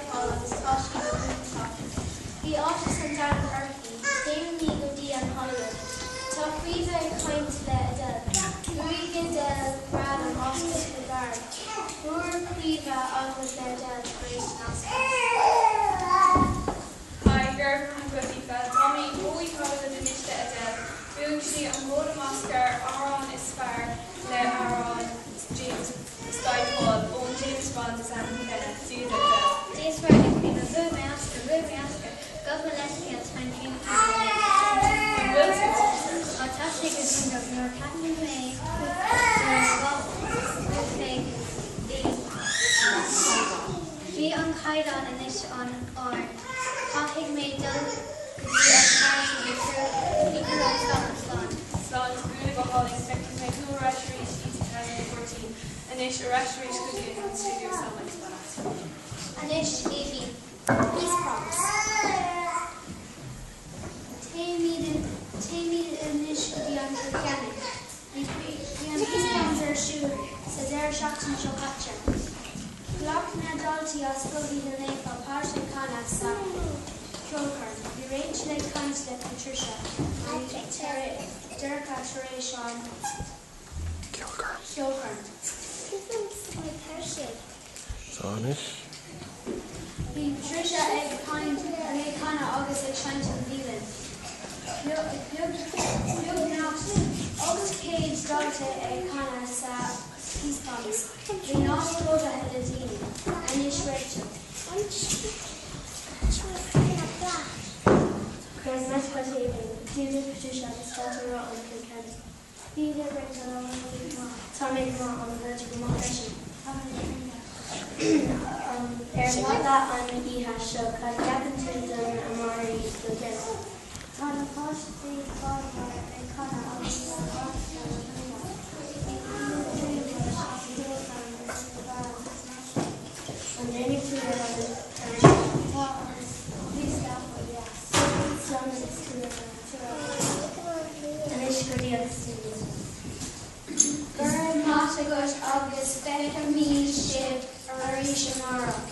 Skyfall agus tá sí go hiontach. Bhí áthas an domhain uirthi. Téimid go dtí an Hollywood. Tá Caoimhe ag caint le Adele. Bhuaigh Adele gradam Oscar go gairid. Fuair Caoimhe agallamh le Adele tar éis an Oscars. Hi, go raibh maith agat Aoife. Tá mé i bhfo-agallamh anois le Adele. Bhuaigh sí an gradam Oscar amhrán is fearr le amhrán James Skyfall ón James Bond is ainm céanna. Dia duit Adele. Dia is Muire duit Caoimhe, bhuaigh mé Oscar, bhuaigh mé Oscar. Gabh mo leithscéal, táim féin An bhfuil tú Á tá sé go hiontach nuair a cheapann mé go mbuafaidh í. Bhí an caighdeán anois an-ard. Caithfidh mé dul go dtí an páirtí go slán slán. Slán tá Úna go hálainn feicfidh mé thú ar ais arís i 2014. Anois ar ais arís go dtí an stiúideo Slán agus beannacht. Anois Aoibhinn. Peace Promise. Téimid téimid anois go dtí an Cill Chainnigh. Bhí bhí an Peace Proms ar siúl sa deireadh seachtaine seo caite. Ghlac na daltaí as Scoil Mhíchíl Naofa páirt ag canadh sa cheolchoirm. Bhí Rachel ag caint le Patricia an deirce tar éis an cheolchoirm. Anois. Bhí Patricia ag caint ag canadh agus ag seinnt an veidhlín. Beagnach 800 dalta ag canadh sa Peace Proms. Bhí an áit plódaithe le daoine. Anois Rachel. Go raibh maith agat Aoibhinn, Dia duit Patricia agus fáilte romhat ón Cill Chainnigh. Dia duit Rachel, an bhfuil tú go maith? Tá mé go maith, an bhfuil tú go maith freisin? Tá mé go hiontach. Ar mhaith leat an oíche seo cad ceapann tú don amairí Cill Chainnigh? Tá na páistí fábhar ag canadh agus tá atmaisféar go hiontach. Bhí Aoibhinn as an cheolchoirm agus na bhfear agus An ndéanfaidh tú rud tar éis? Tá agus bhí Skyfall deas. Slán agus Anois go dtí an stiúideo. Go raibh maith agat agus feicfimid sibh arís amárach.